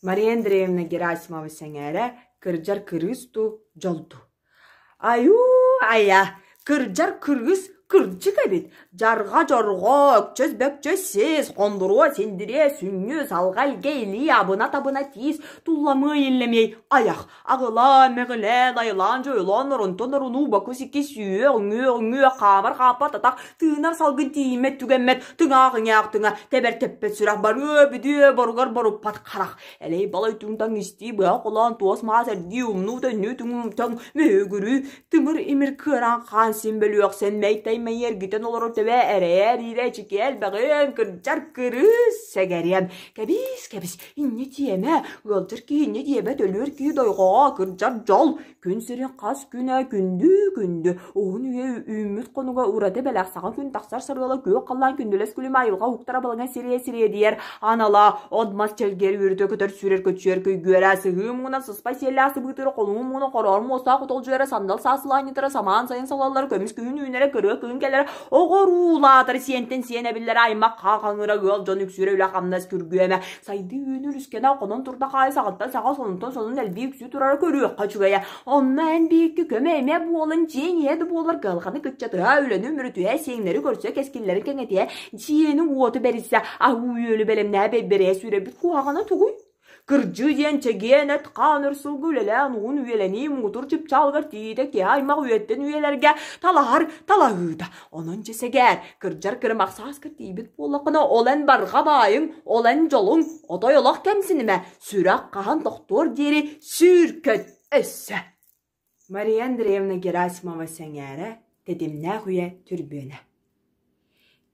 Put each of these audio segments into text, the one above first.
Мария Андреевна Герасимова сэҥээрэ кырдьар кырыыс дуу, дьол дуу? Айуу-айа, кырдьар кыргыс кырдьык эбит, дьарҕа дьорҕо, өкчөс бөкчөс сис, хондуруо синдириэ сүнньү, салҕа илгэ илии, абына-табына тиис, тулламыай иллэмиэй айах, аҕылаан, мэҕилээн, айылаан, дьойулаан, оронтон орунуу, бокус икки сүөх, үҥүөх, үҥүөх, хаамар хааппат атах, тыынар салгын тиийиммэт түгэммэт, тыҥаах иҥээх тыҥа, тэбэр тэппэт сүрэх, барыа бүдүө, боругар боруппат харах, Элэй-балай түҥ-таҥ истии, быһа холоон, туос-маас эрдии, умнуу-төннүү түҥ-таҥ мөһүгүрүү, тымыр-имир кыараан хаан син бөлүөхсэн, мэй-тай-мэй эргитэн олорор төбө эрэйэ-эриирэ эчикиэ элбэҕин, кырдьар кырыыс сэгэриэм. Кэбиис-кэбис, инньэ диэмэ, ыалдьар киһи инньэ диэбэт, өлүөр киһи дойҕоҕо, кырдьар дьол, Күн сирин хас күнэ күндүү-күндү, уһун үйэ үүммүт хонуга ураты бэлэх саҥа күн тахсар сарыала күөх халлаан күндүлэс күлүмэ айылҕа уһуктара балаҥа сириэ сириэдийэр анала от-мас чэлгиэр үөрүтэ көтөр сүүрэр көччүйэр көйгүөрэ сыһыы муҥунан сыспай сиэллээх сыбыытыыр хонуу муҥунан хороор муостаах утолдьуйара сандал саас сылаанньытара самаан сайын салаллар көмүс күһүн үүнэрэ кырыа кыһын кэлэрэ оҕоруулаатар сиэнтэн сиэн эбиллэрэ аймах хаа хаҥыра ыал дьон үксүүрэ үлэ-хамнас күргүөмэ Сайдыы үүнүү үлүскэнэ хонон турдах аайы саҕаттан саҕа сонунтан сонун элбии үксүү турара көрүөххэ үчүгэйэ. Онно эн биһикки көмө эмэ буолан дьиэҥ иһэ да буолар кыһалҕаны кыччатыһа, үлэни үмүрүтүһэ, сиэҥнэри көрсө, кэскиллэрин кэҥэтиһэ, дьиэни уоту бэрисэ, аһыы-үөлү бэлэмнэһэ бэйбэриһэ сүүрэрбит куһаҕана тугуй? Кырдьыы диэн чэгиэн эт-хаан өр сылгы үлэлээн уһун үйэлэнии муҥутуур чыпчаалыгар тиийиитэ киһи аймах үйэттэн үйэлэргэ талаһар талаһыыта. Онон дьэ сэгээр, кырдьар кырымах сааска тиийбит буоллаххына, ол эн барҕа баайыҥ, ол эн дьолуҥ, отой олох кэмсинимэ, сүрэх хаһан тохтуор диэри сүүркөт өссө. Мария Андреевна Герасимова сэҥээрэ тэтимнээх үйэ түрбүөнэ.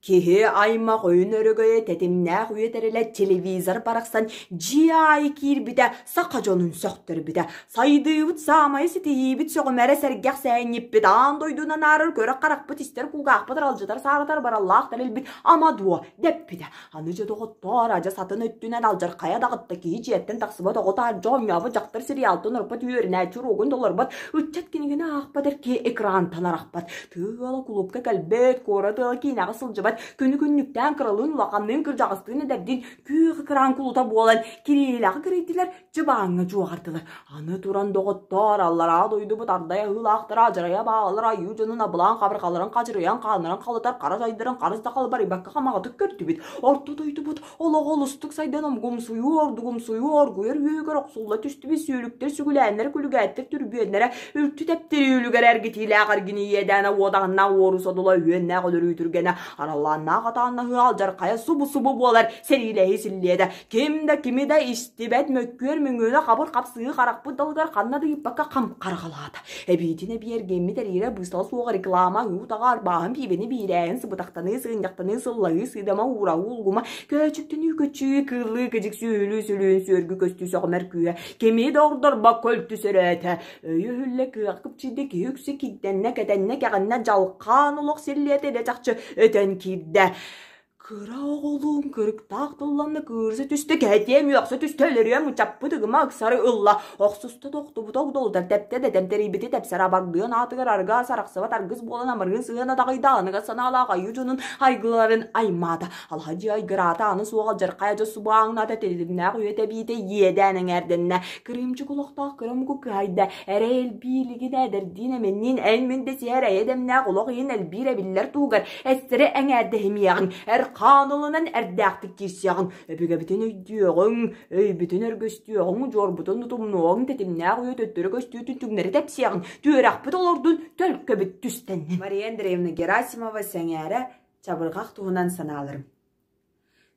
Киһи аймах өйүн өрөгөйө тэтимнээх үйэ тэрилэ телевизор барахсан дьиэ аайы киирбитэ саха дьонун сөхтөрбүтэ. Сайдыыбыт саамайы ситиһиибит сөҕүмэрэ сэргэх сээнньиппит аан дойдуну анаарар көрөр харахпыт истэр кулгаахпыт аралдьытар сааратар бараллаах тэрилбит ама дуо дэппитэ. Аны дьэ доҕоттоор адьас атын өттүнэн алдьархайа даҕытта киһи дьиэттэн тахсыбат оҕо таһырдьа оонньообут дьахтар сериалтан орпот үөрэнээччи уруогун толорбот ыччат кинигэни аахпат эр киһи экрантан арахпат тыа ыала кулуупка кэлбэт куорат ыала киинэҕэ сылдьыбат күнү күннүктээн кыралыын улаханныын кырдьаҕастыын эдэрдиин күөх экран кулута буолан кириилэҕи кырыйдылар дьыбааҥҥа дьуоҕардылар. Аны туран доҕоттоор, аллараа дойдубут ардай аһыылаахтара, адьарайа бааллар айыы дьонун абылаан хабырҕаларын хадьырыйан хааннарын халытар хара дьайдарын харыс да халбарыйбакка хамаҕатык көрдүбүт. Орто дойдубут олоҕо олустук сайдан омгумсуйуу, ордугумсуйуу оргуйар үөһүгэр охсулла түстүбүт сүөлүктэр, сүгүлээннэр, күлүгээттэр түрбүөннэрэ үлтү тэптэрии үлүгэр эргитиилээх эргини иэдээнэ уодаһыннаах уоруу содула үөннээх өлөрүү түргэнэ араллааннаах атааннаһыы алдьархайа субу-субу буолар сэриилэһии силлиэтэ Ким да кими да истибэт мөккүөр мөҥүөнэ хабыр хапсыһыы харахпыт далыгар ханна да ыыппакка хам хараҕалаата. Эбиитин эбии эргиммит эриирэ быыстала суох реклама, уу-таҕа арбааһын, пиибэни биирээһин, сыбытахтаныы, сыынньахтаныы, сыллаһыы, сыыдама, уураһыы, улгума, көөчүктэнүү, көччүйүү, кыыллыы, кыдьык сүөһүлүү, сүлүүн, сүөргү көстүү, сөҕүмэр күүһэ, кими да ордорбокко өлтү сөрөөтө. Өйө өһүллэ кыах кыпчыйда киһи үксэ кирдэннэ, кэтэннэ, кэҕиннэ, дьалхаан олох силлиэтэ илэ чахчы өтөн киирдэ. Кыра оҕолуун кырыктаах тылланна кыырса түстэ, кэһэтиэм үөхсэ түстэ, өлөрүөм ычаппыт ыгыма ыксары ылла, охсуста да охтубута огдолутар тэптэ да тэмтэрийбити тэпсэр абардыан аатыгар арыгы ас арахсыбат аргыс буолан амырыын сыһыан адаҕыйда аныгас санаалаах айыы дьонун айгыларын аймаата. Алаһа дьиэ айгыраата аны суох алдьархай адьас субааҥнаата тэтимнээх үйэ тэбиитэ иэдээн эҥээрдэннэ. Кырыымчык олохтоох кыра омугу кыһайда, эрэй элбии илигинэ эдэрдиин эмэнниин эн-мин дэсиһэр эйэ дэмнээх олох иһин элбиир эбиллэр туһугар Эстэри эҥээрдэһимиэҕиҥ, эр хаан ылынан эрдээхтик киирсиэҕиҥ, өбүгэбитин өйдүөҕүҥ, өйбүтүн өргөстүөҕүҥ, удьуорбутун утумнуоҕуҥ, тэтимнээх үйэ төттөрү көстүүтүн түҥнэри тэпсиэҕиҥ, түөрэхпит олордун, төлкөбүт түстэннин. Мария Андреевна Герасимова сэҥээрэ чабырҕах туһунан санааларым.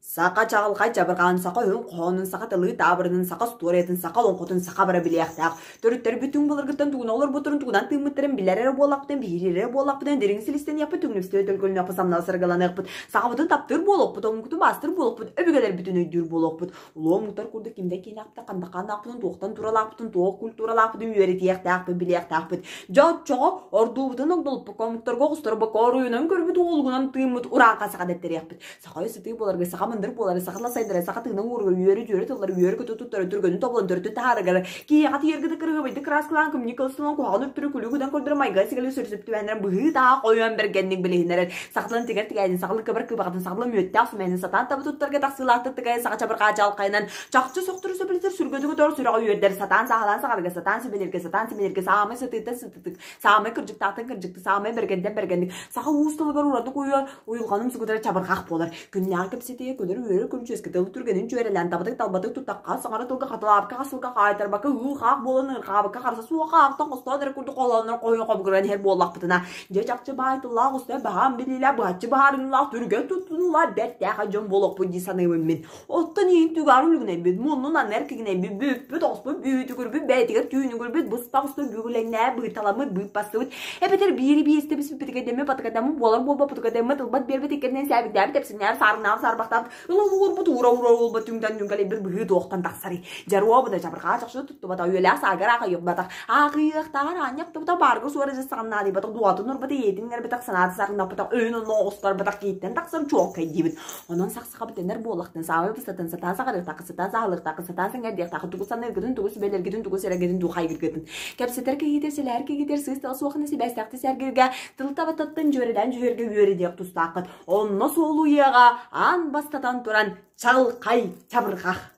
Саха чаҕылхай чабырҕаан, саха өһүн хоһоонун, саха тылыы таабырынын, саха остуоруйатын, саха олоҥхотун саха бары билиэхтээх. Төрүттэрбит түҥ былыргыттан тугунан олорбуттарын, тугунан тыыммыттарын билэр эрэ буоллахпытын, биһириир эрэ буоллахпытын, дириҥ силистэниэхпит, түҥнүстүө төлкөлөнүөхпүт, самнала саргыланыахпыт, сахабытын таптыыр буолуохпут, омукпутун маастар буолуохпут, өбүгэлэрбитин өйдүүр буолуохпут. Улуу омуктар курдук кимтэн киинээхпитин, хантахааннаахпытын, туохтан туралаахпытын, туох культуралаахпытын үөрэтиэхтээхпит, билиэхтээхпит. Дьэ оччоҕо ордуубутун огдолуппукка омуктарга оҕустарбакка оруйунан көрбүт уолугунан тыыммыт урааҥха саха дэттэриэхпит. Саха сытыы буоларга саха. мындыр буолара, саха тыла сайдара, саха тыына ууругар, үөрү-дьүөрү тыллары үөрү-көтө туттара, түргэнин тобулан төрүтүн таһаарарыгар, киһиэхэ тиийэргитэ кырыһыбайдык кырааскалаан күмньүк кылыстынан куһаҕан үптүрү күлүү гынан көрдөрө майгыга сигэлии сөрсүп түбэһиннэрэн быһыы-таах ойон бэргэнник билиһиннэрэр, саха тылын тигэр тигээнин, сахалыы кыбар кыыбаҕатын, сахалыы мүөттээх сүмэһинин сатаан таба туттарга тахсыылаахтык тыгайан саха чабырҕаа дьалхайынан чахчы сөхтөрү сөбүлэтэр сүргэтэ көтөҕөр сүрэҕи үөрдэр, сатаан сааһылаан саҕарга, сатаан сүбэлииргэ, сатаан симэлииргэ саамай сытыыттан сытыытык, саамай кырдьыктаахтан кырдьыкты, саамай бэргэнтэн бэргэнник, саха уус тылыгар уратык уйа уйулҕанын сукутара чабырҕах буолар. Күннээҕи кэпсэтиигэ көнөр үөрэр күнчүөскэ тылы түргэнин дьүөрэлээн табатык талбатык туттахха, саҥара тылга хатылаабакка хасылга хаайтарбакка ыы-хаах буолан ырҕаабакка харса суохха аахтан хостоон эрэ курдук холооннор хоһуйан хобугуран иһэр буоллахпытына, дьэ чахчы баай тыллаах устан баһаам билиилээх быһаччы быһаарыылаах түргэн туттунуулаах бэртээхэй дьон буолуохпут дии саныыбын мин. Оттон иһин түгэҕэр үлүгүнэйбит, муннун анныгар кигинэйбит, бүппүт, оспут, үүтүгүрбүт, бэйэтигэр түүнүгүрбүт, быстах устун бүгүлэҥнээ, быыталаммыт, быыппастыбыт, эбэтэр биири биэстэ биспиппитигэрдэммит, батыкадаммыт, буолар буолбаппытыгардаммыт, ылбат биэрбит иккэринэн сээбиктээбит, тэпсиҥнээбит, саарыҥнаабыт, саарбахтаабыт, ыла уурбут, уура-уура уолбат, түҥтэн түҥкэлэйбит быһыы туохтан тахсарый? Дьоруобуна чабырҕаа чахчы туттубатах, үйэлээх саагар аахайбатах, аахыйыахтааҕар аанньахтыбыта, баарга суора дьэ саҕаннаадыйбатах, дуоатын урбата, ийэтин иҥэрбэтэх, санаата сарыҥнаппатах, өйүн онно оҕустарбатах киһиттэн тахсар чуолкай диибит. Онон сахсахабыт дэнэр буоллахтын, саамай быстатын, сатаан саҕарыахтааххын, сатаан саһылыахтааххын, сатаан сэҥээрдиэхтааххын, тугу саныыргытын, тугу сүбэлэргитин, тугу сэрэргитин, тугу хайгыргытын. Кэпсэтэр киһитэр, сэлэһэр киһитэр, сыыс тыла суоххына сибээстээхтик сэргиргэ, тыл табататтан дьүөрэлээн дьүһүөргэ үөрэтиэх тустааххыт. Онно суолу ыйыаҕа аан бастатан туран чаҕылхай чабырҕах.